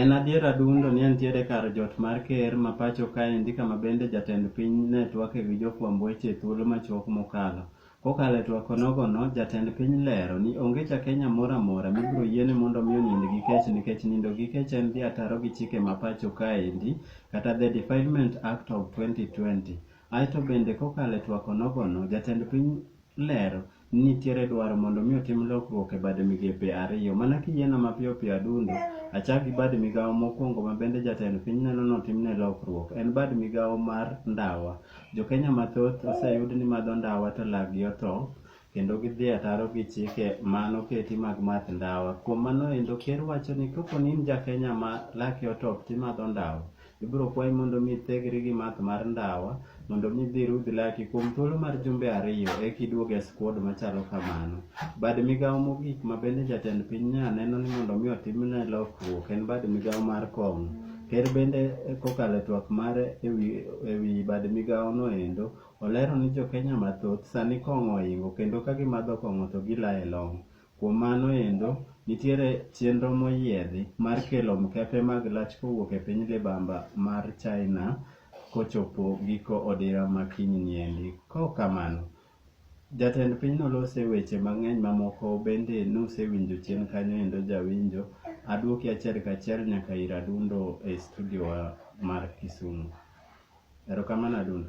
En adier adundo ni entiere kar jot mar ker ma pacho kaendi kama bende jatend piny ne twake gi jofwamb weche e thuolo machuok mokalo. Kokalo e twak onogono, jatend piny lero ni onge ja Kenya moro amora mibiro yiene mondo mi onind gi kech nikech nindo gi kech en dhi ataro gi chike ma pacho kaendi kata The Defilement Act of 2020. Aeto bende kokalo e twak onogono, jatend piny lero ni nitiere dwaro mondo mi otim lokruok e bad migepe ariyo. Mana kiyiena mapiyo piyo adundo, achak gi bad migawo mokwongo ma bende jatend piny neno notimne lokruok. En bad migawo mar ndawa. Jokenya mathoth oseyud ni madho ndawa to lakgi otho kendo gidhi ataro gi chike manoketi mag math ndawa. Kuom mano endo ker wacho ni kopo ni in ja Kenya ma laki otop timadho ndawa, ibiro kwayi mondo mi ithegri gi math mar ndawa mondo mi idhi irudh laki kuom thuolo mar jumbe ariyo eka iduog e squad machalo kamano. Bad migawo mogik ma bende jatend piny nya neno ni mondo mi otimne lokruok en bad migawo mar kong'o. Ker bende kokalo e twak mare ewi bad migawo no endo, olero ni jo Kenya mathoth sani kong'o ohingo kendo ka gimadho kong'o to gilayo e long'. Kuom mano endo, nitiere chenro moyiedhi mar kelo mkepe mag lach kowuok e piny libamba mar China kochopo giko odira ma kiny niendi. Kaok kamano, jatend piny nolose weche mang'eny mamoko bende nusewinjo chien kanyo endo jawinjo. Aduoki achiel kachiel nyaka ir Adundo e studio wa mar Kisumu. Erokamano Adundo.